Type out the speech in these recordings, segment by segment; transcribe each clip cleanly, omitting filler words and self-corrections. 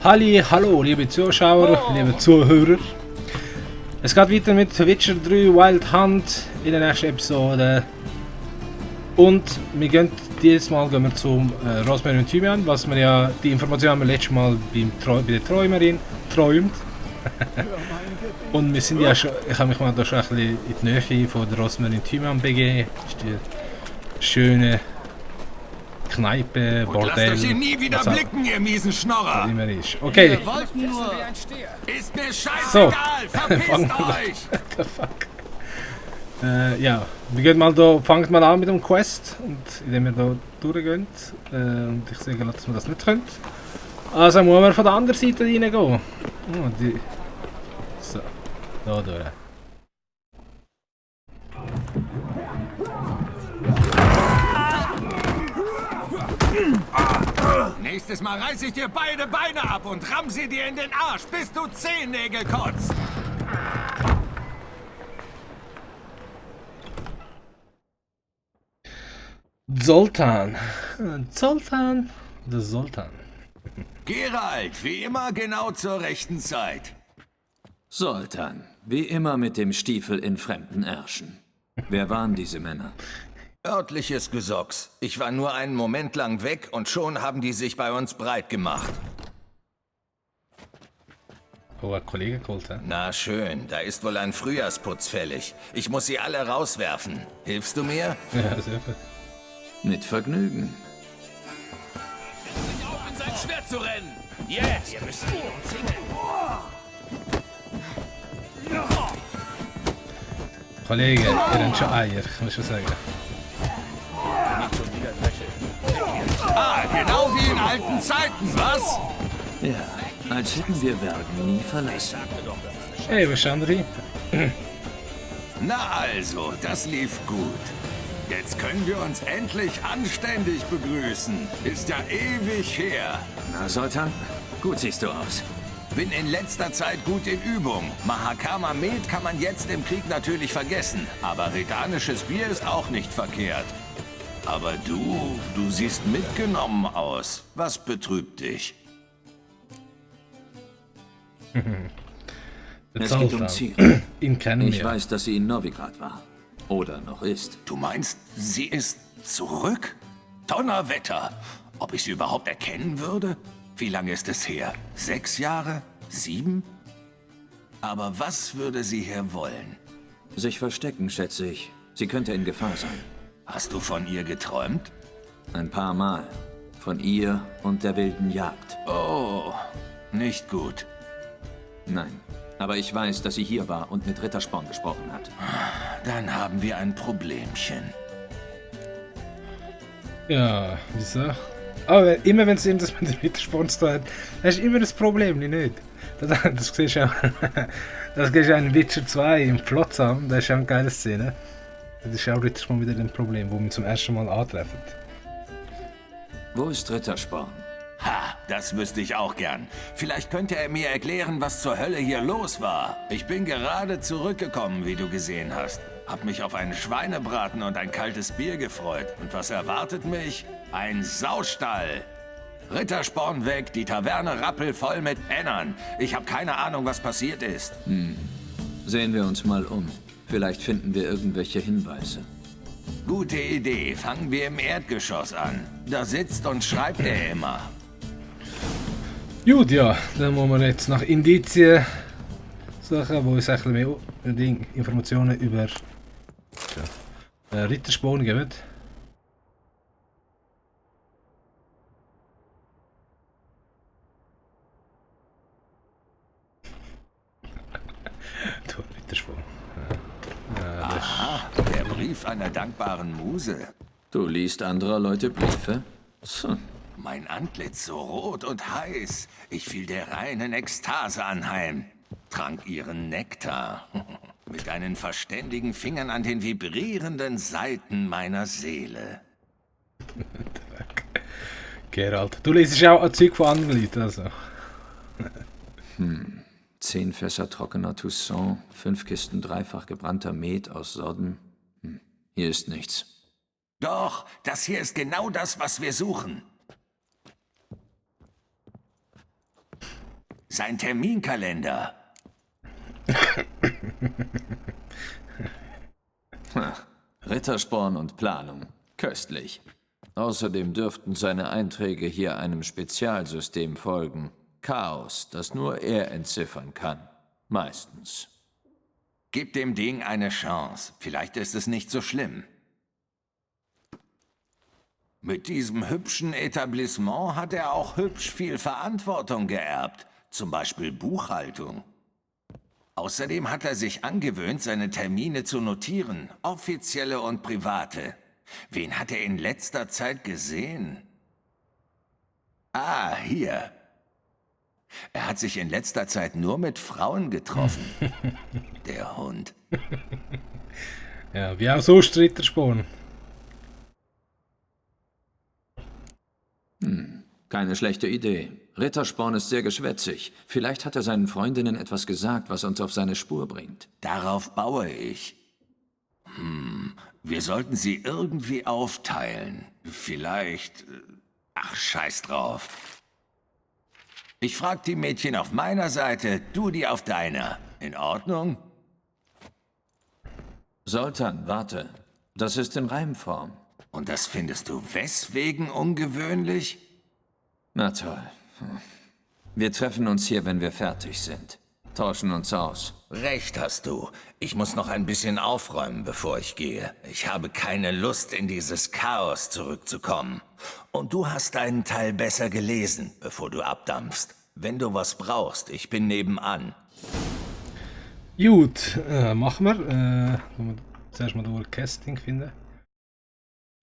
Halli, hallo, liebe Zuschauer, liebe Zuhörer. Es geht weiter mit Witcher 3 Wild Hunt in der nächsten Episode. Und wir gehen dieses Mal zum Rosemary und Thymian, was wir ja, die Information haben wir letztes Mal bei der Träumerin träumt. Und wir sind ja schon, ich habe mich mal da schon ein bisschen in die Nähe von der Rosemary und Thymian begeben. Das ist die schöne Kneipe, Bordell. Lasst euch hier nie wieder blicken, ihr miesen Schnorrer! Immer ist. Okay. Ist mir scheißegal! Verpisst euch! What the fuck? Ja, wir gehen mal da, fangen mal an mit dem Quest, und indem wir da durchgehen. Und ich sehe gerade, dass wir das nicht können. Also müssen wir von der anderen Seite reingehen. Oh, so, da durch. Nächstes Mal reiß ich dir beide Beine ab und ramm sie dir in den Arsch, bis du Zehennägel kotzt! Zoltan. Zoltan. Der Sultan. Geralt, wie immer genau zur rechten Zeit. Sultan, wie immer mit dem Stiefel in fremden Ärschen. Wer waren diese Männer? Örtliches Gesocks. Ich war nur einen Moment lang weg und schon haben die sich bei uns breit gemacht. Oh, ein Kollege geholt, hä? Na schön, da ist wohl ein Frühjahrsputz fällig. Ich muss sie alle rauswerfen. Hilfst du mir? Ja, sehr gut. Mit Vergnügen. Sich auf, in sein Schwert zu rennen! Jetzt! Wir müssen ihn umzingeln. Kollege, ihr habt schon Eier, muss ich sagen. Ah, genau wie in alten Zeiten, was? Ja, als hätten wir Wergen nie verlassen. Hey, was ist André? Na also, das lief gut. Jetzt können wir uns endlich anständig begrüßen. Ist ja ewig her. Na, Sultan, gut siehst du aus. Bin in letzter Zeit gut in Übung. Mahakama Med kann man jetzt im Krieg natürlich vergessen. Aber redanisches Bier ist auch nicht verkehrt. Aber du siehst mitgenommen aus. Was betrübt dich? Es geht um Ciri. Ihn kennen Ich wir. weiß, dass sie in Novigrad war. Oder noch ist. Du meinst, sie ist zurück? Donnerwetter! Ob ich sie überhaupt erkennen würde? Wie lange ist es her? 6 Jahre? 7? Aber was würde sie hier wollen? Sich verstecken, schätze ich. Sie könnte in Gefahr sein. Hast du von ihr geträumt? Ein paar Mal. Von ihr und der wilden Jagd. Oh, nicht gut. Nein. Aber ich weiß, dass sie hier war und mit Rittersporn gesprochen hat. Dann haben wir ein Problemchen. Ja, wieso? Aber immer wenn es ihm das mit dem Rittersponsor hat, hast du immer das Problem, nicht? Das siehst du auch. Das siehst du auch in Witcher 2 im Flotsam, das ist ja eine geile Szene. Das ist auch Rittersporn wieder ein Problem, wo wir zum ersten Mal antreffen. Wo ist Rittersporn? Ha, das wüsste ich auch gern. Vielleicht könnte er mir erklären, was zur Hölle hier los war. Ich bin gerade zurückgekommen, wie du gesehen hast. Hab mich auf einen Schweinebraten und ein kaltes Bier gefreut. Und was erwartet mich? Ein Saustall. Rittersporn weg, die Taverne rappelvoll mit Pennern. Ich habe keine Ahnung, was passiert ist. Sehen wir uns mal um. Vielleicht finden wir irgendwelche Hinweise. Gute Idee. Fangen wir im Erdgeschoss an. Da sitzt und schreibt er immer. Gut, ja, dann muss man jetzt nach Indizien suchen, wo uns ein bisschen mehr Informationen über Rittersporn geben. Du, Rittersporn. Aha, der Brief einer dankbaren Muse. Du liest anderer Leute Briefe? Mein Antlitz so rot und heiß. Ich fiel der reinen Ekstase anheim. Trank ihren Nektar. Mit deinen verständigen Fingern an den vibrierenden Saiten meiner Seele. Geralt. Du liest auch ein Zeug von anderen Leuten, also. 10 Fässer trockener Toussaint, 5 Kisten dreifach gebrannter Met aus Sodden. Hier ist nichts. Doch, das hier ist genau das, was wir suchen. Sein Terminkalender. Rittersporn und Planung. Köstlich. Außerdem dürften seine Einträge hier einem Spezialsystem folgen. Chaos, das nur er entziffern kann. Meistens. Gib dem Ding eine Chance. Vielleicht ist es nicht so schlimm. Mit diesem hübschen Etablissement hat er auch hübsch viel Verantwortung geerbt. Zum Beispiel Buchhaltung. Außerdem hat er sich angewöhnt, seine Termine zu notieren. Offizielle und private. Wen hat er in letzter Zeit gesehen? Ah, hier. Er hat sich in letzter Zeit nur mit Frauen getroffen. Der Hund. Ja, wie auch sonst Rittersporn. Keine schlechte Idee. Rittersporn ist sehr geschwätzig. Vielleicht hat er seinen Freundinnen etwas gesagt, was uns auf seine Spur bringt. Darauf baue ich. Wir sollten sie irgendwie aufteilen. Vielleicht... Ach, scheiß drauf. Ich frag die Mädchen auf meiner Seite, du die auf deiner. In Ordnung? Sultan, warte. Das ist in Reimform. Und das findest du weswegen ungewöhnlich? Na toll. Wir treffen uns hier, wenn wir fertig sind. Tauschen uns aus. Recht hast du. Ich muss noch ein bisschen aufräumen, bevor ich gehe. Ich habe keine Lust, in dieses Chaos zurückzukommen. Und du hast deinen Teil besser gelesen, bevor du abdampfst. Wenn du was brauchst, ich bin nebenan. Gut, machen wir. Zuerst mal durch Casting finden.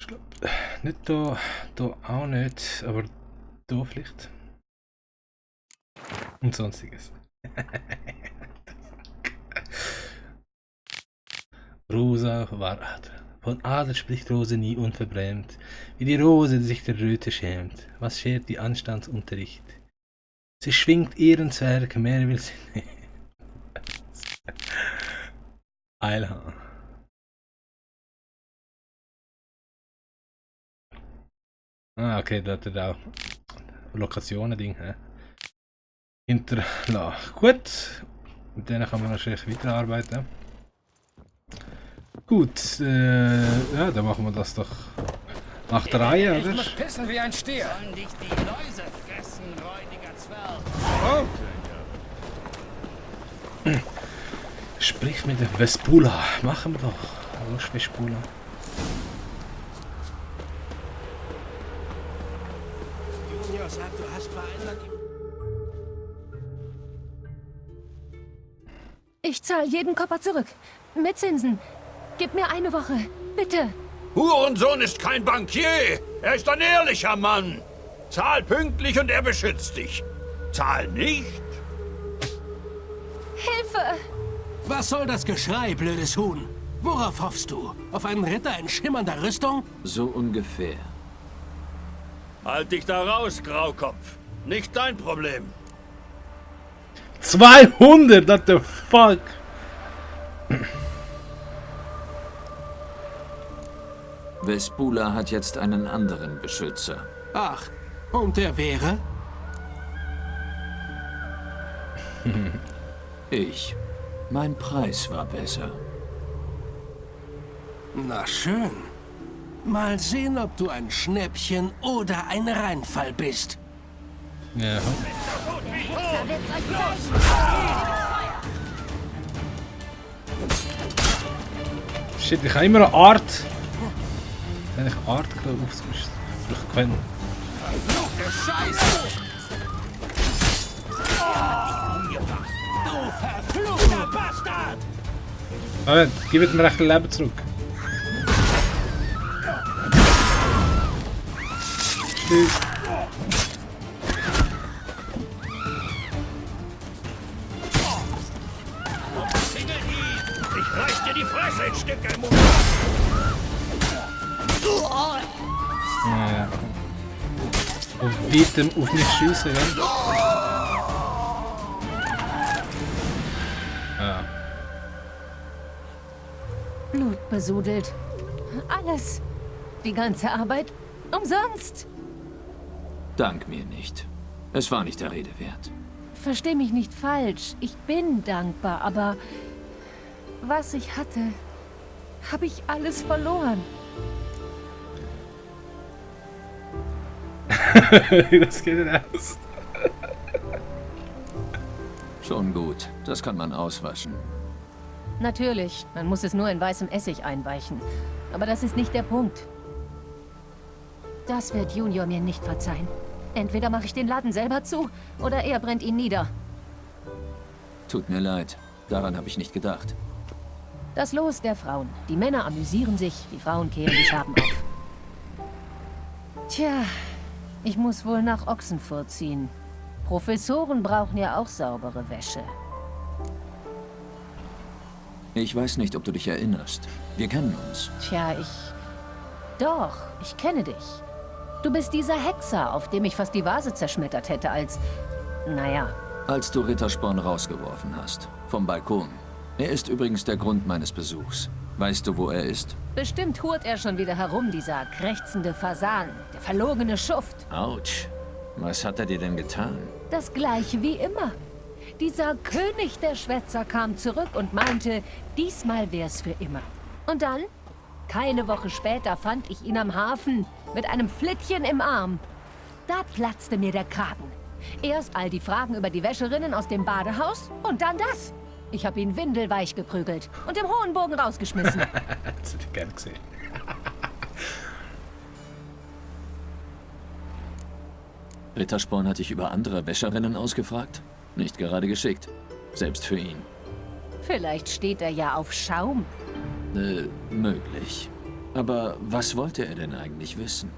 Ich glaube, nicht da auch nicht, aber da vielleicht. Und sonstiges. Rosa war Adler. Von Adler spricht Rose nie unverbrämt, wie die Rose, die sich der Röte schämt. Was schert die Anstandsunterricht? Sie schwingt ihren Zwerg, mehr will sie nicht. Eilha. Ah, okay, da hat er auch Lokationen-Ding, hä? Hinterlassen. Gut, mit denen kann man wahrscheinlich weiterarbeiten. Gut, ja, dann machen wir das doch nach der Reihe, oder? Ich muss pissen wie ein Stier. Sollen dich die Läuse fressen, räudiger Zwerg. Oh. Sprich mit der Vespula. Machen wir doch. Wo ist Vespula? Junior sagt, du hast vereinbart. Ich zahle jeden Kopper zurück. Mit Zinsen. Gib mir eine Woche. Bitte. Hurensohn ist kein Bankier. Er ist ein ehrlicher Mann. Zahl pünktlich und er beschützt dich. Zahl nicht. Hilfe! Was soll das Geschrei, blödes Huhn? Worauf hoffst du? Auf einen Ritter in schimmernder Rüstung? So ungefähr. Halt dich da raus, Graukopf. Nicht dein Problem. 200, what the fuck? Vespula hat jetzt einen anderen Beschützer. Ach, und der wäre? Ich. Mein Preis war besser. Na schön. Mal sehen, ob du ein Schnäppchen oder ein Reinfall bist. Ja. Shit, ich habe immer eine Art. Wenn ich Art aufgerüstet können. Verfluchte Scheiße! Du verfluchter Bastard! Moment, gib mir echt ein Leben zurück. Tschüss. Ich reiß dir die Fresse in Stücke, Mutter. Ja. Auf weitem auf mich schiessen, gell? Ja. Blutbesudelt. Alles. Die ganze Arbeit umsonst. Dank mir nicht. Es war nicht der Rede wert. Versteh mich nicht falsch. Ich bin dankbar, aber was ich hatte, habe ich alles verloren. Das geht nicht aus. Schon gut, das kann man auswaschen. Natürlich, man muss es nur in weißem Essig einweichen. Aber das ist nicht der Punkt. Das wird Junior mir nicht verzeihen. Entweder mache ich den Laden selber zu, oder er brennt ihn nieder. Tut mir leid, daran habe ich nicht gedacht. Das Los der Frauen. Die Männer amüsieren sich, die Frauen kehren die Scherben auf. Tja, ich muss wohl nach Ochsenfurt ziehen. Professoren brauchen ja auch saubere Wäsche. Ich weiß nicht, ob du dich erinnerst. Wir kennen uns. Tja, Doch, ich kenne dich. Du bist dieser Hexer, auf dem ich fast die Vase zerschmettert hätte, naja. Als du Rittersporn rausgeworfen hast. Vom Balkon. Er ist übrigens der Grund meines Besuchs. Weißt du, wo er ist? Bestimmt hurt er schon wieder herum, dieser krächzende Fasan, der verlogene Schuft. Autsch. Was hat er dir denn getan? Das gleiche wie immer. Dieser König der Schwätzer kam zurück und meinte, diesmal wär's für immer. Und dann, keine Woche später, fand ich ihn am Hafen mit einem Flittchen im Arm. Da platzte mir der Kragen. Erst all die Fragen über die Wäscherinnen aus dem Badehaus und dann das. Ich habe ihn windelweich geprügelt und im hohen Bogen rausgeschmissen. Das hätte ich gerne gesehen. Rittersporn hat dich über andere Wäscherinnen ausgefragt? Nicht gerade geschickt. Selbst für ihn. Vielleicht steht er ja auf Schaum. Möglich. Aber was wollte er denn eigentlich wissen?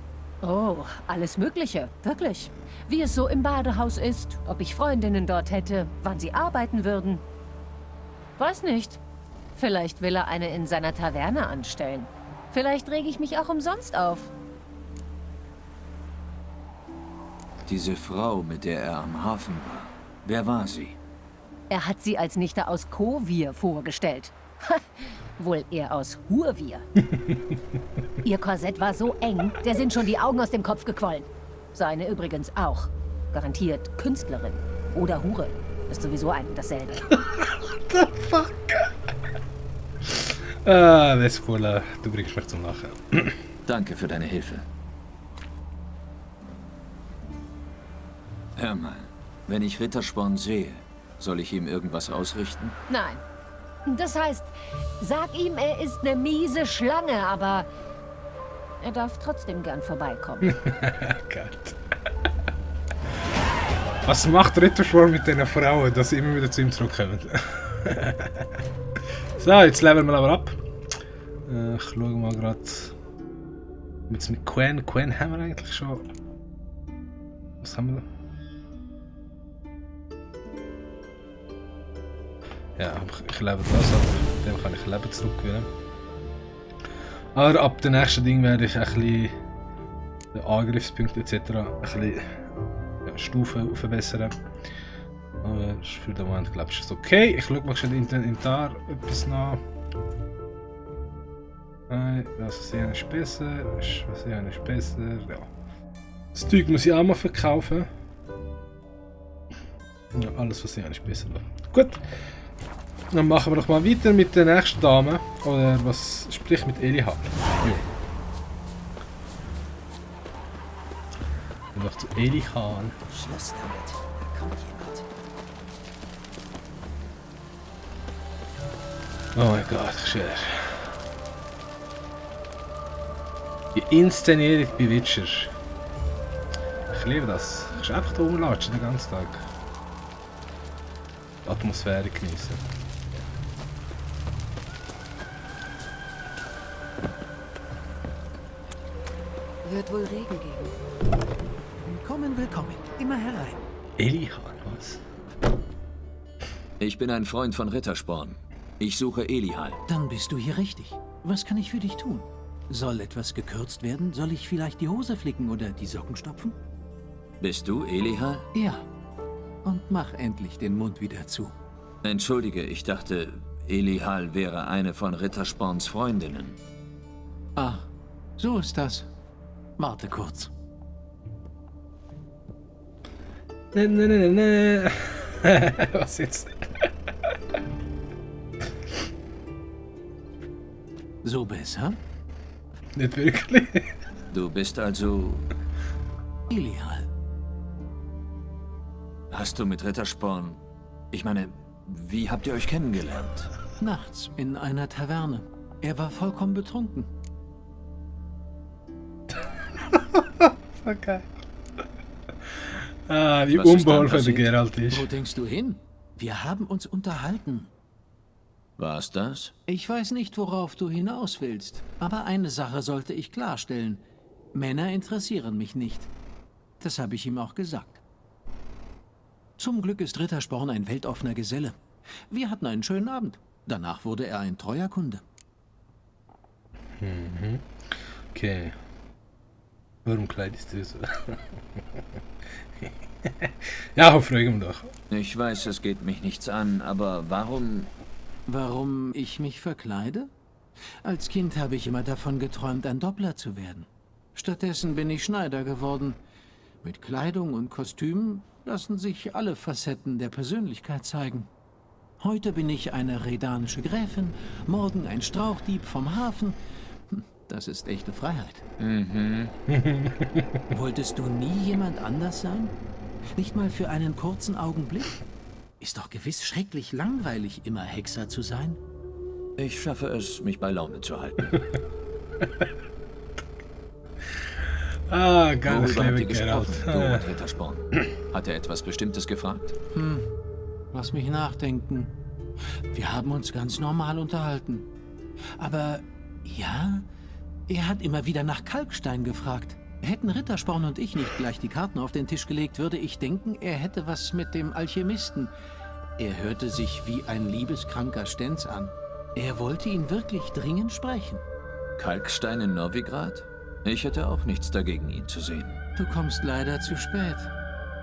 Oh, alles Mögliche, wirklich. Wie es so im Badehaus ist, ob ich Freundinnen dort hätte, wann sie arbeiten würden. Weiß nicht. Vielleicht will er eine in seiner Taverne anstellen. Vielleicht rege ich mich auch umsonst auf. Diese Frau, mit der er am Hafen war. Wer war sie? Er hat sie als Nichte aus Kovir vorgestellt. Wohl eher aus Hurvir. Ihr Korsett war so eng, der sind schon die Augen aus dem Kopf gequollen. Seine übrigens auch. Garantiert Künstlerin. Oder Hure. Ist sowieso ein und dasselbe. What the fuck? Westpoler, du bringst mich zum Lachen. Danke für deine Hilfe. Hör mal, wenn ich Rittersporn sehe, soll ich ihm irgendwas ausrichten? Nein. Das heißt, sag ihm, er ist eine miese Schlange, aber er darf trotzdem gern vorbeikommen. Gott. Was macht Rittersporn mit diesen Frauen, dass sie immer wieder zu ihm zurückkommen? So, jetzt leveln wir aber ab. Ich schaue mal gerade. Jetzt mit Quen. Quen haben wir eigentlich schon. Was haben wir da? Ja, ich lebe das, aber mit dem kann ich Leben zurückgewinnen. Aber ab dem nächsten Ding werde ich ein bisschen den Angriffspunkt etc. ein bisschen Stufen verbessern. Aber für den Moment glaube ich ist es okay. Ich schaue mal schon in den Inventar etwas nach. Nein, was sehe ich besser? Was sehe ich besser? Ja. Das Zeug muss ich auch mal verkaufen. Ja, alles was sehe ich besser. Gut. Dann machen wir doch mal weiter mit der nächsten Dame. Oder was sprich mit Eliha. Jo. Und noch zu Eliha. Schluss damit. Da kommt jemand. Oh mein Gott, schwer. Die Inszenierung bei Witcher. Ich liebe das. Ich kann einfach da rumlatschen den ganzen Tag. Die Atmosphäre genießen. Wird wohl Regen geben. Willkommen, willkommen. Immer herein. Elihan, was? Ich bin ein Freund von Rittersporn. Ich suche Elihal. Dann bist du hier richtig. Was kann ich für dich tun? Soll etwas gekürzt werden? Soll ich vielleicht die Hose flicken oder die Socken stopfen? Bist du Elihal? Ja. Und mach endlich den Mund wieder zu. Entschuldige, ich dachte, Elihal wäre eine von Rittersporns Freundinnen. Ah, so ist das. Warte kurz. Ne. Was jetzt? So besser? Nicht wirklich. Du bist also... Ilial. Hast du mit Rittersporn... Ich meine, wie habt ihr euch kennengelernt? Nachts in einer Taverne. Er war vollkommen betrunken. Okay. Ah, wie Was ist dann unbeholfen der passiert? Geralt ist. Wo denkst du hin? Wir haben uns unterhalten. War's das? Ich weiß nicht, worauf du hinaus willst. Aber eine Sache sollte ich klarstellen. Männer interessieren mich nicht. Das habe ich ihm auch gesagt. Zum Glück ist Rittersporn ein weltoffener Geselle. Wir hatten einen schönen Abend. Danach wurde er ein treuer Kunde. Okay. Warum kleidest du so? Ja, frage mich doch. Ich weiß, es geht mich nichts an, aber warum... Warum ich mich verkleide? Als Kind habe ich immer davon geträumt, ein Doppler zu werden. Stattdessen bin ich Schneider geworden. Mit Kleidung und Kostüm lassen sich alle Facetten der Persönlichkeit zeigen. Heute bin ich eine redanische Gräfin, morgen ein Strauchdieb vom Hafen. Das ist echte Freiheit. Wolltest du nie jemand anders sein? Nicht mal für einen kurzen Augenblick? Ist doch gewiss schrecklich langweilig, immer Hexer zu sein. Ich schaffe es, mich bei Laune zu halten. Ah, ganz Worüber habt ihr liebe Geralt. gesprochen, du und Rittersporn? Hat er etwas Bestimmtes gefragt? Lass mich nachdenken. Wir haben uns ganz normal unterhalten. Aber ja, er hat immer wieder nach Kalkstein gefragt. Hätten Rittersporn und ich nicht gleich die Karten auf den Tisch gelegt, würde ich denken, er hätte was mit dem Alchemisten. Er hörte sich wie ein liebeskranker Stenz an. Er wollte ihn wirklich dringend sprechen. Kalkstein in Novigrad? Ich hätte auch nichts dagegen, ihn zu sehen. Du kommst leider zu spät.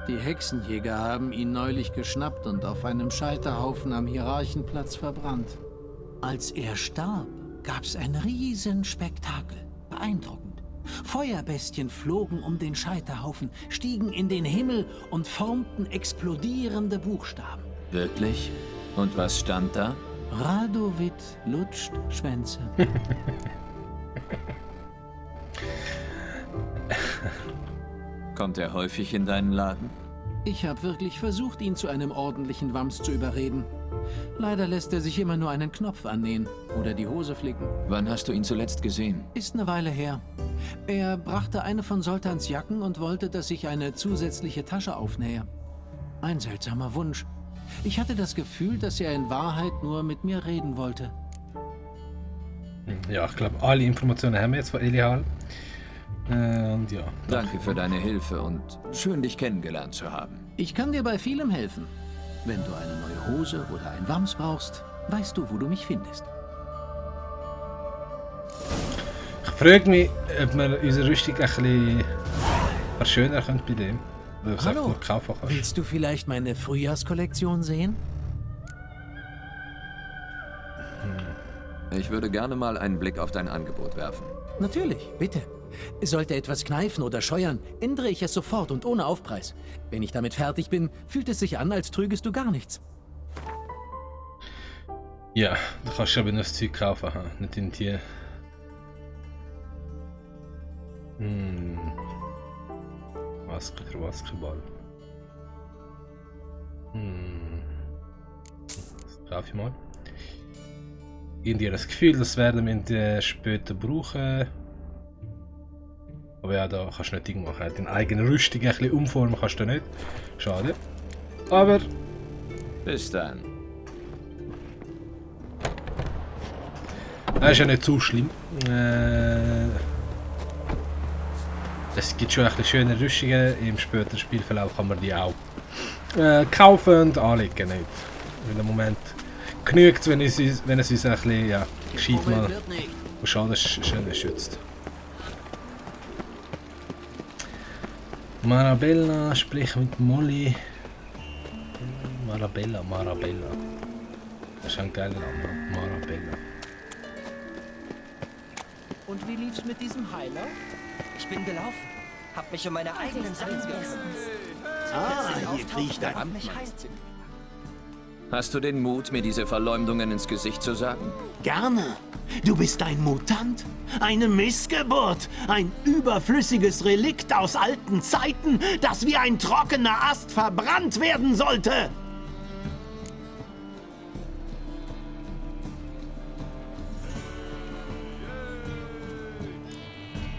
Die Hexenjäger haben ihn neulich geschnappt und auf einem Scheiterhaufen am Hierarchenplatz verbrannt. Als er starb, gab's ein Riesenspektakel. Beeindruckend. Feuerbestien flogen um den Scheiterhaufen, stiegen in den Himmel und formten explodierende Buchstaben. Wirklich? Und was stand da? Radovit lutscht Schwänze. Kommt er häufig in deinen Laden? Ich habe wirklich versucht, ihn zu einem ordentlichen Wams zu überreden. Leider lässt er sich immer nur einen Knopf annähen oder die Hose flicken. Wann hast du ihn zuletzt gesehen? Ist eine Weile her. Er brachte eine von Soltans Jacken und wollte, dass ich eine zusätzliche Tasche aufnähe. Ein seltsamer Wunsch. Ich hatte das Gefühl, dass er in Wahrheit nur mit mir reden wollte. Ja, ich glaube, alle Informationen haben wir jetzt von Ilial. Und ja. Danke für deine Hilfe und schön, dich kennengelernt zu haben. Ich kann dir bei vielem helfen. Wenn du eine neue Hose oder ein Wams brauchst, weißt du, wo du mich findest. Ich frage mich, ob wir unsere Rüstung ein bisschen verschönern können bei dem. Weil ich Hallo, nur kaufen kann. willst du vielleicht meine Frühjahrskollektion sehen? Ich würde gerne mal einen Blick auf dein Angebot werfen. Natürlich, bitte. Sollte etwas kneifen oder scheuern, ändere ich es sofort und ohne Aufpreis. Wenn ich damit fertig bin, fühlt es sich an, als trügest du gar nichts. Ja, du kannst aber nur das Zeug kaufen, nicht in die. Basketball. Das kaufe ich mal. Irgendwie das Gefühl, das werden wir später brauchen. Aber ja, da kannst du nicht Ding machen. Deine eigene Rüstung ein bisschen umformen kannst du nicht. Schade. Aber Bis dann. das ist ja nicht so schlimm. Es gibt schon ein bisschen schöne Rüstungen. Im späteren Spielverlauf kann man die auch kaufen und anlegen. Nicht. Im Moment genügt wenn es uns ein bisschen ja, gescheit mal und Schaden schön schützt. Marabella, sprich mit Molly. Marabella. Das ist ein geiler Name. Marabella. Und wie lief's mit diesem Heiler? Ich bin gelaufen. Hab mich um meine eigenen Sachen gekümmert. Ah, hier kriecht ein mich heiß. Hast du den Mut, mir diese Verleumdungen ins Gesicht zu sagen? Gerne. Du bist ein Mutant, eine Missgeburt, ein überflüssiges Relikt aus alten Zeiten, das wie ein trockener Ast verbrannt werden sollte.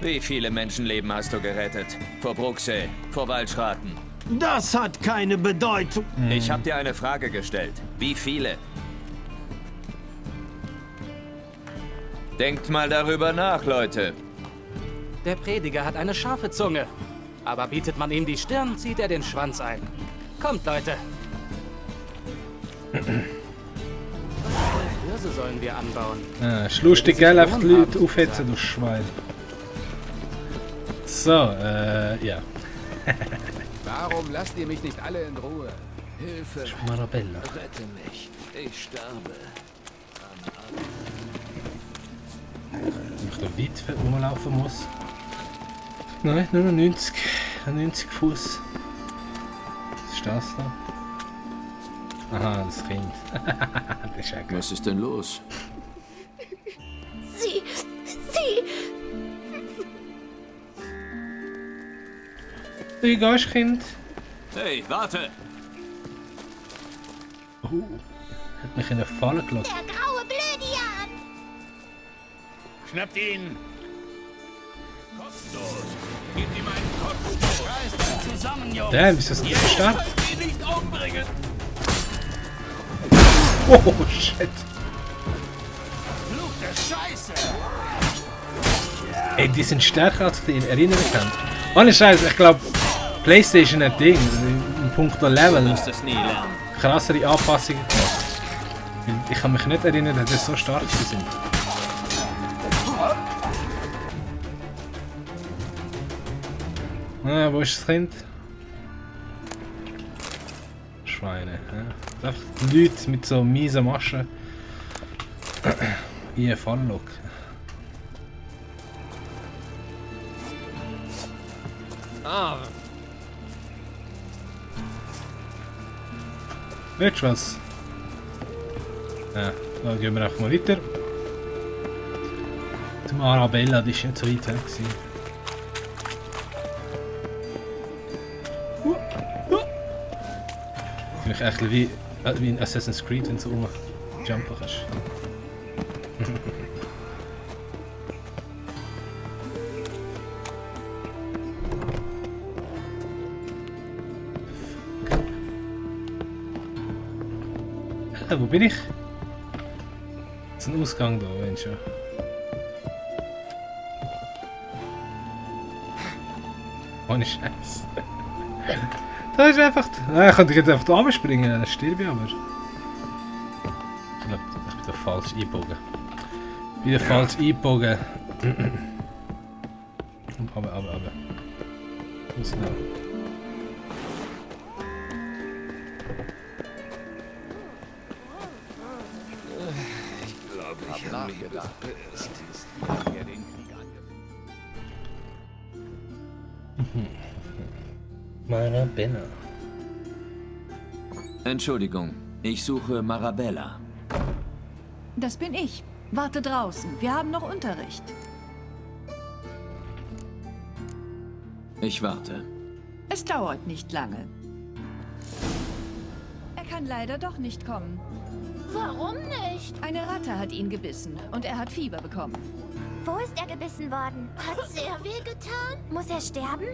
Wie viele Menschenleben hast du gerettet? Vor Bruxelles, vor Waldschraten. Das hat keine Bedeutung. Ich habe dir eine Frage gestellt. Wie viele? Denkt mal darüber nach, Leute. Der Prediger hat eine scharfe Zunge. Aber bietet man ihm die Stirn, zieht er den Schwanz ein. Kommt, Leute. Was für Hirse sollen wir anbauen? Ist lustig, gell? Einfach die Leute aufhetzen, du Schwein. So, ja. Warum lasst ihr mich nicht alle in Ruhe? Hilfe. Marabella. Rette mich. Ich sterbe. Ob ich da weit rumlaufen muss? Nein, nur noch 90 Fuß. Was ist das da? Aha, das Kind. Das ist ja gut. Was ist denn los? Sie! Wie gehst, Kind? Hey, warte! Hat mich in eine Falle gelockt. Der graue Blödian! Schnappt ihn! Kopfstoß! Gebt ihm einen Kopfstoß! Reißt euch zusammen, Jungs! Damn, ist das nicht stark? Könnt ihn nicht umbringen! Oh, shit. Fluch der Scheiße! Ey, die sind stärker, als ich die erinnern kann. Ohne Scheiß, ich glaube, PlayStation hat Ding, in puncto Level, Du wirst es nie lernen. krassere Anpassungen gemacht. Weil ich kann mich nicht erinnern, dass das so stark sind. Ah, wo ist das Kind? Schweine. Ja. Einfach die Leute mit so miesen Maschen in eine Falle locken. Willst du was? Ja, dann gehen wir einfach mal weiter. Die Marabella, die ist nicht so weit weg gewesen. Vielleicht echt wie in Assassin's Creed, wenn du so rumjumpen kannst. Wo bin ich? Das ist ein Ausgang da, Mensch. Ja. Ohne Scheiß. Da ist einfach. Nein, könnte ich jetzt einfach da runterspringen, dann sterbe ich aber. Ich glaube, ich bin da falsch eingebogen. Ich bin da falsch eingebogen. Aber. Was noch? Marabella. Entschuldigung, ich suche Marabella. Das bin ich. Warte draußen. Wir haben noch Unterricht. Ich warte. Es dauert nicht lange. Er kann leider doch nicht kommen. Warum nicht? Eine Ratte hat ihn gebissen und er hat Fieber bekommen. Wo ist er gebissen worden? Hat sehr weh getan? Muss er sterben?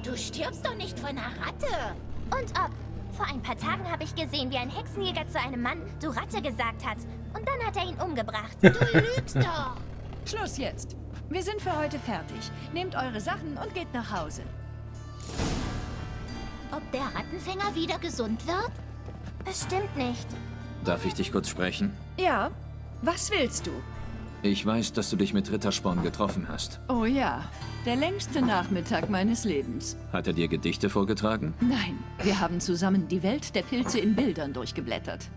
Du stirbst doch nicht von einer Ratte. Und ob? Vor ein paar Tagen habe ich gesehen, wie ein Hexenjäger zu einem Mann "du Ratte" gesagt hat. Und dann hat er ihn umgebracht. Du lügst doch. Schluss jetzt. Wir sind für heute fertig. Nehmt eure Sachen und geht nach Hause. Ob der Rattenfänger wieder gesund wird? Bestimmt nicht. Darf ich dich kurz sprechen? Ja, was willst du? Ich weiß, dass du dich mit Rittersporn getroffen hast. Oh ja, der längste Nachmittag meines Lebens. Hat er dir Gedichte vorgetragen? Nein, wir haben zusammen die Welt der Pilze in Bildern durchgeblättert.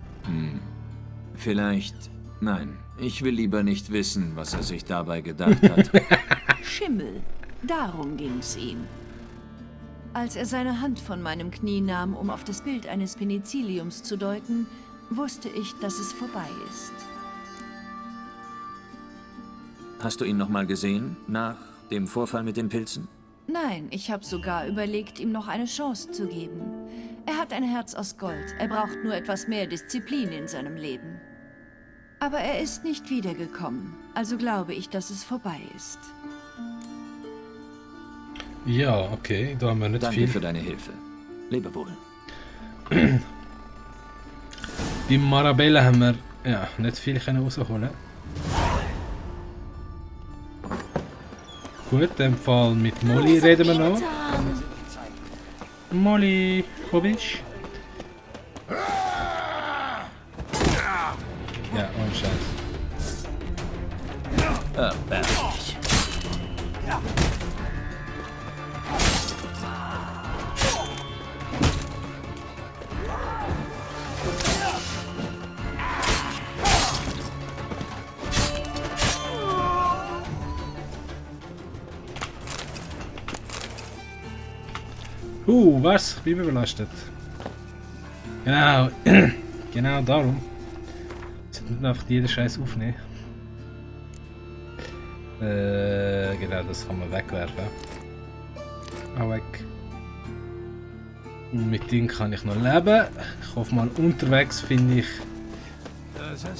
Vielleicht... Nein, ich will lieber nicht wissen, was er sich dabei gedacht hat. Schimmel, darum ging's ihm. Als er seine Hand von meinem Knie nahm, um auf das Bild eines Penicilliums zu deuten, wusste ich, dass es vorbei ist. Hast du ihn noch mal gesehen, nach dem Vorfall mit den Pilzen? Nein, ich habe sogar überlegt, ihm noch eine Chance zu geben. Er hat ein Herz aus Gold. Er braucht nur etwas mehr Disziplin in seinem Leben. Aber er ist nicht wiedergekommen. Also glaube ich, dass es vorbei ist. Ja, okay, da haben wir nicht Danke viel. für deine Hilfe. Lebe wohl. Bei Marabella haben wir ja, nicht viel rausholen. Gut, in dem Fall mit Molly reden wir noch. Molly, wo bist du? Ja, ohne Scheiß. Erbärmlich. Was? Überbelastet. Genau. Genau darum. Jetzt nicht einfach jeden Scheiß aufnehmen. Genau, das kann man wegwerfen. Auch weg. Und mit dem kann ich noch leben. Ich hoffe mal, unterwegs finde ich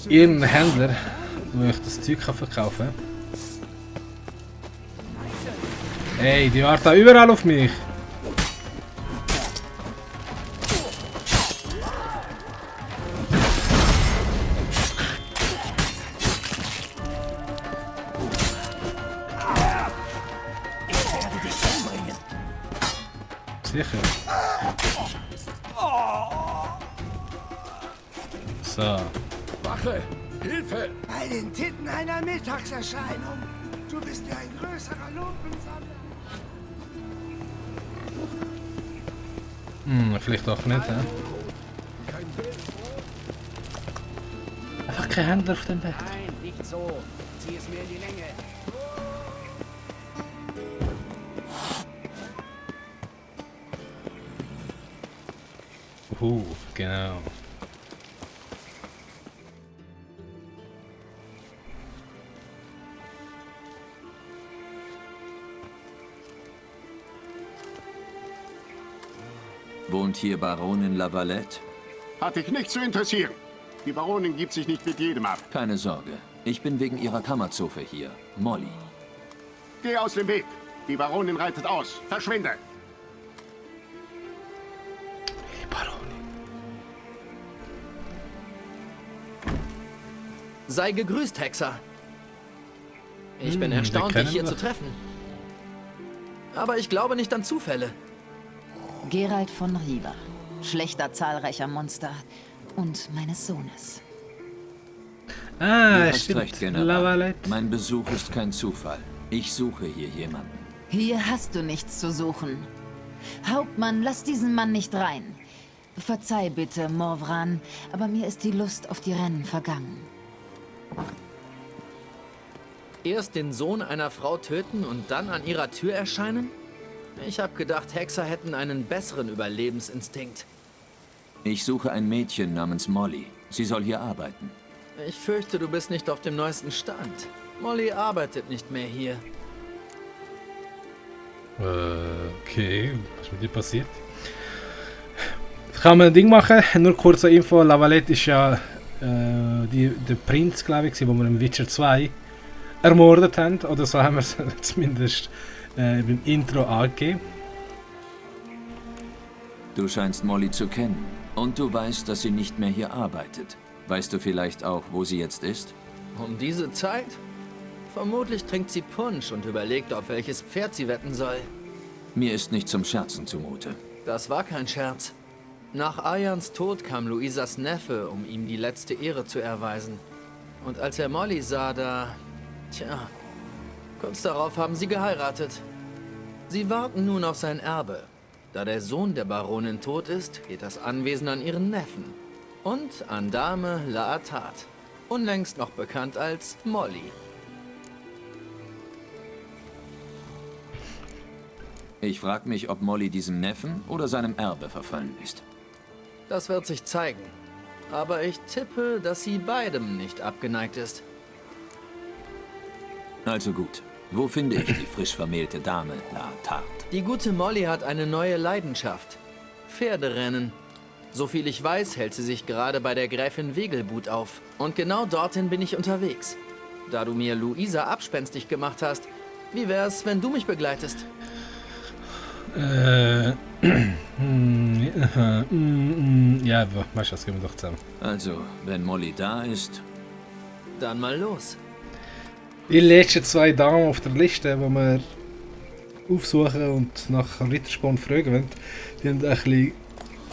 irgendeinen Händler, wo ich das Zeug verkaufen kann. Hey, die warten überall auf mich. Sicher. So. Wache! Hilfe! Bei den Titten einer Mittagserscheinung. Du bist ja ein größerer Lumpensammler. Vielleicht auch nicht, hä? Einfach kein Händler auf dem Bett. Nein, nicht so. Zieh es mir in die Länge. Genau. Wohnt hier Baronin Lavalette? Hat dich nicht zu interessieren. Die Baronin gibt sich nicht mit jedem ab. Keine Sorge. Ich bin wegen ihrer Kammerzofe hier. Molly. Geh aus dem Weg. Die Baronin reitet aus. Verschwinde. Sei gegrüßt, Hexer. Ich bin erstaunt, dich hier zu treffen. Aber ich glaube nicht an Zufälle. Geralt von Riva, Schlechter zahlreicher Monster und meines Sohnes. Ah, du hast stimmt. recht, General. Lavalette. Mein Besuch ist kein Zufall. Ich suche hier jemanden. Hier hast du nichts zu suchen. Hauptmann, lass diesen Mann nicht rein. Verzeih bitte, Morvran, aber mir ist die Lust auf die Rennen vergangen. Erst den Sohn einer Frau töten und dann an ihrer Tür erscheinen? Ich hab gedacht, Hexer hätten einen besseren Überlebensinstinkt. Ich suche ein Mädchen namens Molly. Sie soll hier arbeiten. Ich fürchte, du bist nicht auf dem neuesten Stand. Molly arbeitet nicht mehr hier. Okay, was ist mit dir passiert? Kann man ein Ding machen, nur kurze Info, Lavalette ist ja der Prinz, glaube ich, wo wir im Witcher 2 ermordet haben, oder so haben wir es zumindest im Intro angegeben. Du scheinst Molly zu kennen. Und du weißt, dass sie nicht mehr hier arbeitet. Weißt du vielleicht auch, wo sie jetzt ist? Um diese Zeit? Vermutlich trinkt sie Punsch und überlegt, auf welches Pferd sie wetten soll. Mir ist nicht zum Scherzen zumute. Das war kein Scherz. Nach Ayans Tod kam Luisas Neffe, um ihm die letzte Ehre zu erweisen. Und als er Molly sah, Tja, kurz darauf haben sie geheiratet. Sie warten nun auf sein Erbe. Da der Sohn der Baronin tot ist, geht das Anwesen an ihren Neffen. Und an Dame Laatat, unlängst noch bekannt als Molly. Ich frage mich, ob Molly diesem Neffen oder seinem Erbe verfallen ist. Das wird sich zeigen. aber ich tippe, dass sie beidem nicht abgeneigt ist. Also gut. Wo finde ich die frisch vermählte Dame, La Tarte? Die gute Molly hat eine neue Leidenschaft. Pferderennen. Soviel ich weiß, hält sie sich gerade bei der Gräfin Wegelbut auf. Und genau dorthin bin ich unterwegs. Da du mir Luisa abspenstig gemacht hast, wie wär's, wenn du mich begleitest? Ja, weißt du, das gehen wir doch zusammen. Also, wenn Molly da ist... Dann mal los. Die letzten 2 Damen auf der Liste, die wir aufsuchen und nach Rittersporn fragen wollen, die haben ein bisschen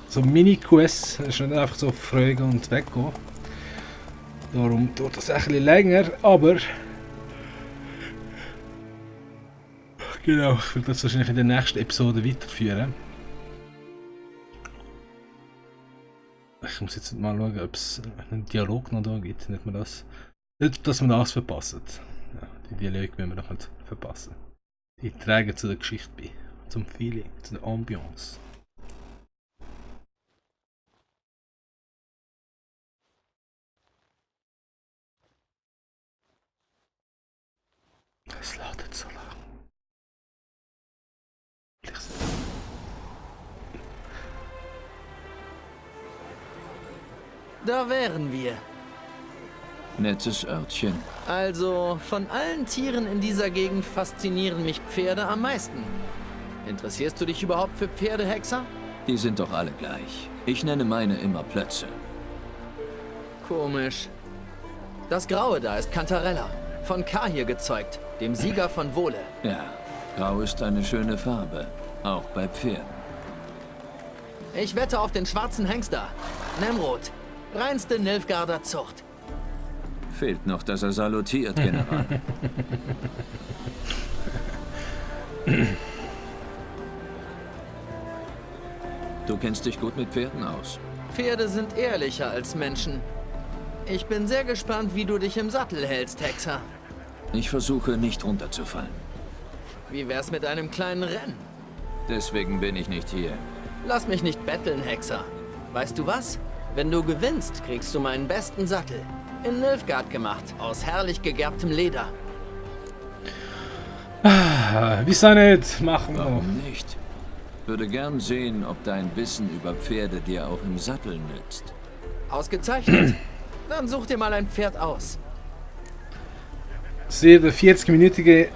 so Mini-Quests. Es ist nicht einfach so fragen und weggehen. Darum dauert das ein bisschen länger, aber... Genau, ich will das wahrscheinlich in der nächsten Episode weiterführen. Ich muss jetzt mal schauen, ob es einen Dialog noch da gibt. Nicht, dass wir das verpassen. Ja, die Dialoge müssen wir noch nicht verpassen. Die tragen zu der Geschichte bei, zum Feeling, zu der Ambiance. Es ladet so lang. Da wären wir. Nettes Örtchen. Also, von allen Tieren in dieser Gegend faszinieren mich Pferde am meisten. Interessierst du dich überhaupt für Pferde, Hexer? Die sind doch alle gleich. Ich nenne meine immer Plötze. Komisch. Das Graue da ist Cantarella, von Kahir gezeugt, dem Sieger von Vole. Ja, Grau ist eine schöne Farbe, auch bei Pferden. Ich wette auf den schwarzen Hengster. Nemrod, reinste Nilfgaarder Zucht. Fehlt noch, dass er salutiert, General. Du kennst dich gut mit Pferden aus. Pferde sind ehrlicher als Menschen. Ich bin sehr gespannt, wie du dich im Sattel hältst, Hexer. Ich versuche nicht runterzufallen. Wie wär's mit einem kleinen Rennen? Deswegen bin ich nicht hier. Lass mich nicht betteln, Hexer. Weißt du was? Wenn du gewinnst, kriegst du meinen besten Sattel. In Nilfgaard gemacht, aus herrlich gegerbtem Leder. Wieso nicht? Machen wir. Warum nicht? Würde gern sehen, ob dein Wissen über Pferde dir auch im Sattel nützt. Ausgezeichnet. Dann such dir mal ein Pferd aus. Sehr eine 40-minütige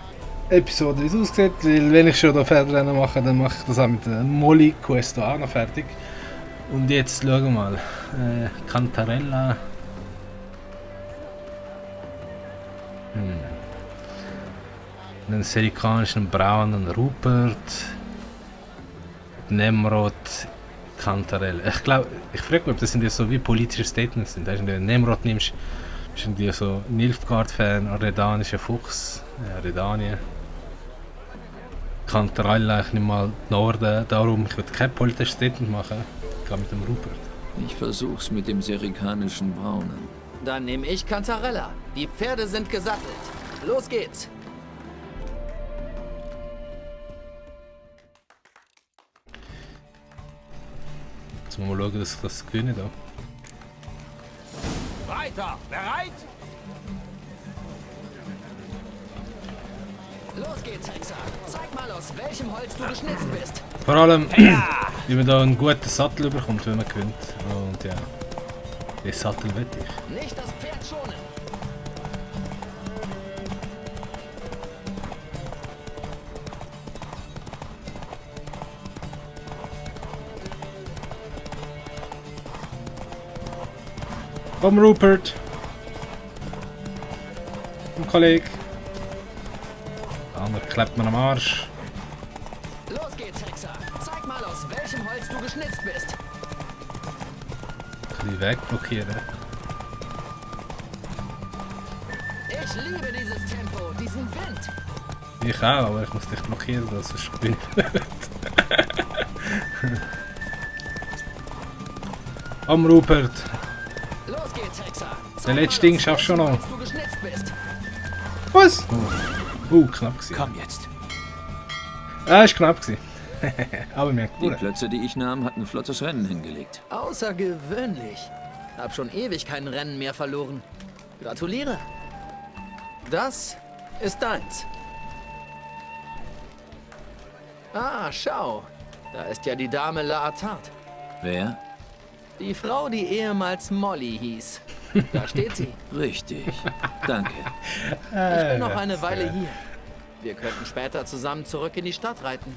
Episode, wie es aussieht. Weil wenn ich schon da Pferderennen mache, dann mache ich das auch mit der Molly-Quest auch noch fertig. Und jetzt schauen wir mal. Cantarella. Einen serikanischen braunen Rupert. Nemrod. Cantarella. Ich frage mich, ob das sind ja so wie politische Statements sind. Wenn du Nemrod nimmst, bist du so Nilfgaard-Fan, redanischer Fuchs, Redanien. Cantarella, ich nehme mal Norden, darum, ich würde kein politisches Statement machen. Ich gehe mit dem Rupert. Ich versuch's mit dem serikanischen Braunen. Dann nehme ich Cantarella. Die Pferde sind gesattelt. Los geht's. Jetzt müssen wir mal schauen, dass ich das gewinne da. Weiter! Bereit? Los geht's, Hexer. Zeig mal, aus welchem Holz du geschnitzt bist. Vor allem, wie man da einen guten Sattel bekommt, wenn man gewinnt. Und ja, den Sattel will ich. Nicht das Pferd schonen. Komm, Rupert! Ein Kollege. Der andere klebt mir am Arsch. Los geht's, Hexer. Zeig mal, aus welchem Holz du geschnitzt bist. Ein bisschen wegblockieren. Ich liebe dieses Tempo, diesen Wind. Ich auch, aber ich muss dich blockieren, dass es gewinnt. Komm, Rupert! Los geht's, Hexer. Der letzte Ding schaffst du schon noch. Du geschnitzt bist. Was? Knapp gewesen. Komm jetzt. Ist knapp gewesen. Aber mir Die Plätze, die ich nahm, hatten ein flottes Rennen hingelegt. Außergewöhnlich. Hab schon ewig kein Rennen mehr verloren. Gratuliere. Das ist deins. Ah, schau. Da ist ja die Dame La Attard. Wer? Die Frau, die ehemals Molly hieß. Da steht sie. Richtig. Danke. Ich bin noch eine Weile hier. Wir könnten später zusammen zurück in die Stadt reiten.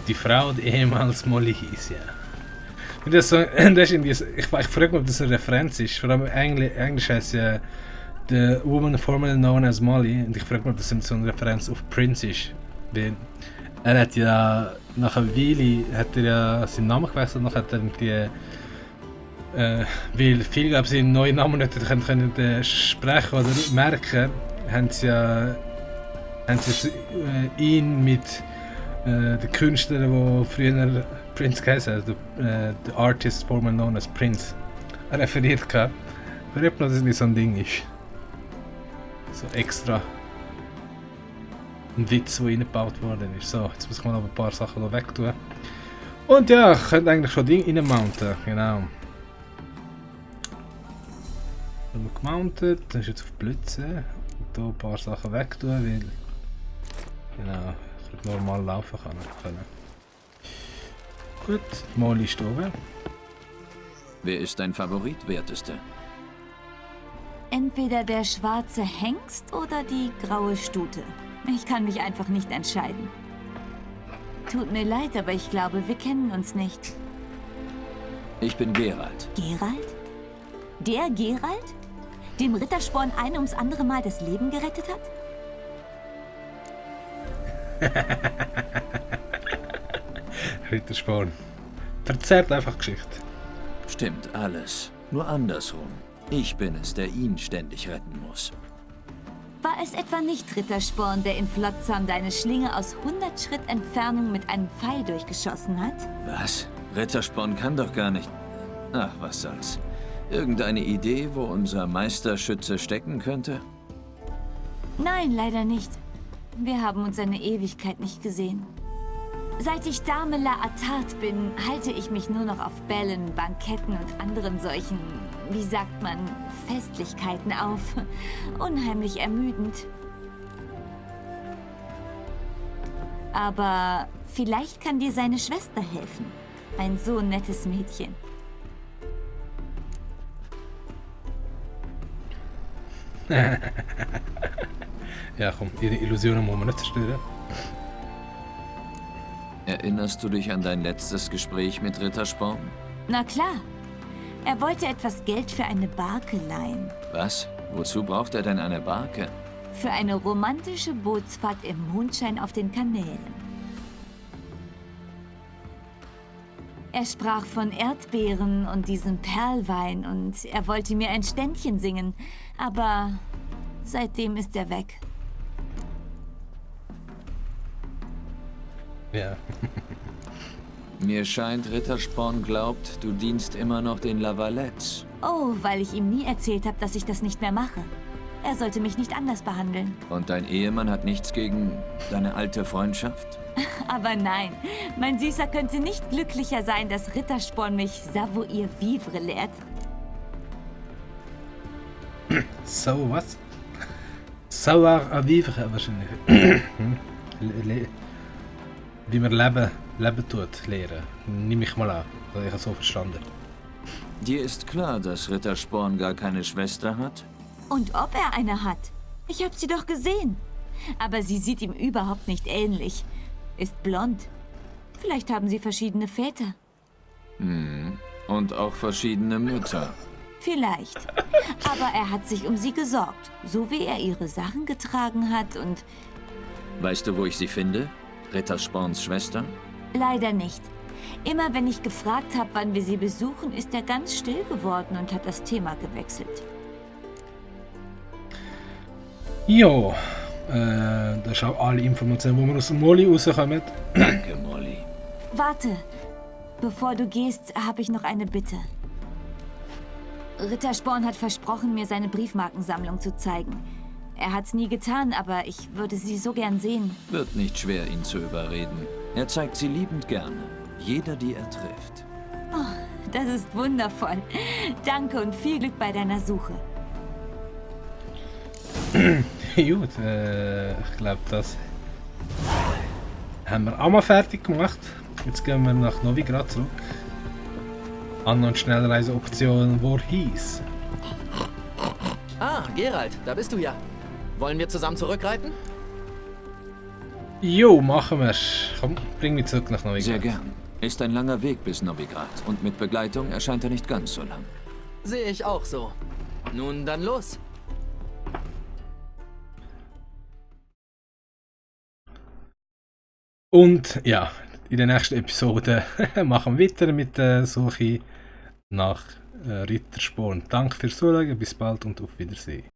Die Frau, die ehemals Molly hieß, ja. Und das, das ist irgendwie, ich frage mich, ob das eine Referenz ist. Vor allem Englisch heißt ja The Woman Formerly Known as Molly. Und ich frage mich, ob das so eine Referenz auf Prince ist. Weil er hat ja nach einer Weile seinen Namen gewechselt und hat dann die weil viele, glaube ich, seinen neuen Namen nicht können sprechen oder merken, haben sie ihn mit den Künstlern, der früher Prince geheißen hat, der Artist formerly known as Prince, referiert gehabt. Ich weiß nicht, ob das nicht so ein Ding ist. So extra. Ein Witz, der reingebaut worden ist. So, jetzt muss ich mal noch ein paar Sachen hier wegtun. Und ja, ich könnte eigentlich schon Ding reinmounten, genau. Dann haben wir gemountet, dann ist jetzt auf Blitze. Und hier ein paar Sachen wegtun, weil genau, ich normal laufen kann. Gut, die Molly ist oben. Wer ist dein Favorit, Werteste? Entweder der schwarze Hengst oder die graue Stute. Ich kann mich einfach nicht entscheiden. Tut mir leid, aber ich glaube, wir kennen uns nicht. Ich bin Geralt. Geralt? Der Geralt? Dem Rittersporn ein ums andere Mal das Leben gerettet hat? Rittersporn. Verzerrt einfach Geschichte. Stimmt alles. Nur andersrum. Ich bin es, der ihn ständig retten muss. War es etwa nicht Rittersporn, der in Flotsam deine Schlinge aus 100 Schritt Entfernung mit einem Pfeil durchgeschossen hat? Was? Rittersporn kann doch gar nicht... Ach, was soll's. Irgendeine Idee, wo unser Meisterschütze stecken könnte? Nein, leider nicht. Wir haben uns eine Ewigkeit nicht gesehen. Seit ich Dame La Attard bin, halte ich mich nur noch auf Bällen, Banketten und anderen solchen, wie sagt man, Festlichkeiten auf. Unheimlich ermüdend. Aber vielleicht kann dir seine Schwester helfen. Ein so nettes Mädchen. Ja, komm, ihre Illusionen muss man nicht zerstören. Erinnerst du dich an dein letztes Gespräch mit Rittersporn? Na klar. Er wollte etwas Geld für eine Barke leihen. Was? Wozu braucht er denn eine Barke? Für eine romantische Bootsfahrt im Mondschein auf den Kanälen. Er sprach von Erdbeeren und diesem Perlwein und er wollte mir ein Ständchen singen. Aber seitdem ist er weg. Ja. Mir scheint, Rittersporn glaubt, du dienst immer noch den Lavalettes. Oh, weil ich ihm nie erzählt habe, dass ich das nicht mehr mache. Er sollte mich nicht anders behandeln. Und dein Ehemann hat nichts gegen deine alte Freundschaft? Aber nein, mein Süßer könnte nicht glücklicher sein, dass Rittersporn mich savoir vivre lehrt. So was? Savoir vivre wahrscheinlich. Wie man Leben tut, lehren. Nimm ich mal an. Das habe ich so verstanden. Dir ist klar, dass Rittersporn gar keine Schwester hat? Und ob er eine hat? Ich habe sie doch gesehen. Aber sie sieht ihm überhaupt nicht ähnlich. Ist blond. Vielleicht haben sie verschiedene Väter. Und auch verschiedene Mütter. Vielleicht. Aber er hat sich um sie gesorgt. So wie er ihre Sachen getragen hat und... Weißt du, wo ich sie finde? Rittersporns Schwester? Leider nicht. Immer wenn ich gefragt habe, wann wir sie besuchen, ist er ganz still geworden und hat das Thema gewechselt. Ja, das ist auch alle Informationen, die wir aus dem Molly rauskommen. Danke, Molly. Warte. Bevor du gehst, habe ich noch eine Bitte. Rittersporn hat versprochen, mir seine Briefmarkensammlung zu zeigen. Er hat's nie getan, aber ich würde sie so gern sehen. Wird nicht schwer, ihn zu überreden. Er zeigt sie liebend gerne. Jeder, die er trifft. Oh, das ist wundervoll. Danke und viel Glück bei deiner Suche. Gut, ich glaube, das haben wir auch mal fertig gemacht. Jetzt gehen wir nach Novigrad zurück. An- und Schnellreiseoption Voorhees. Ah, Geralt, da bist du ja. Wollen wir zusammen zurückreiten? Jo, machen wir. Komm, bring mich zurück nach Novigrad. Sehr gern. Ist ein langer Weg bis Novigrad und mit Begleitung erscheint er nicht ganz so lang. Sehe ich auch so. Nun dann los. Und ja, in der nächsten Episode machen wir weiter mit der Suche nach Rittersporn. Danke fürs Zuschauen, bis bald und auf Wiedersehen.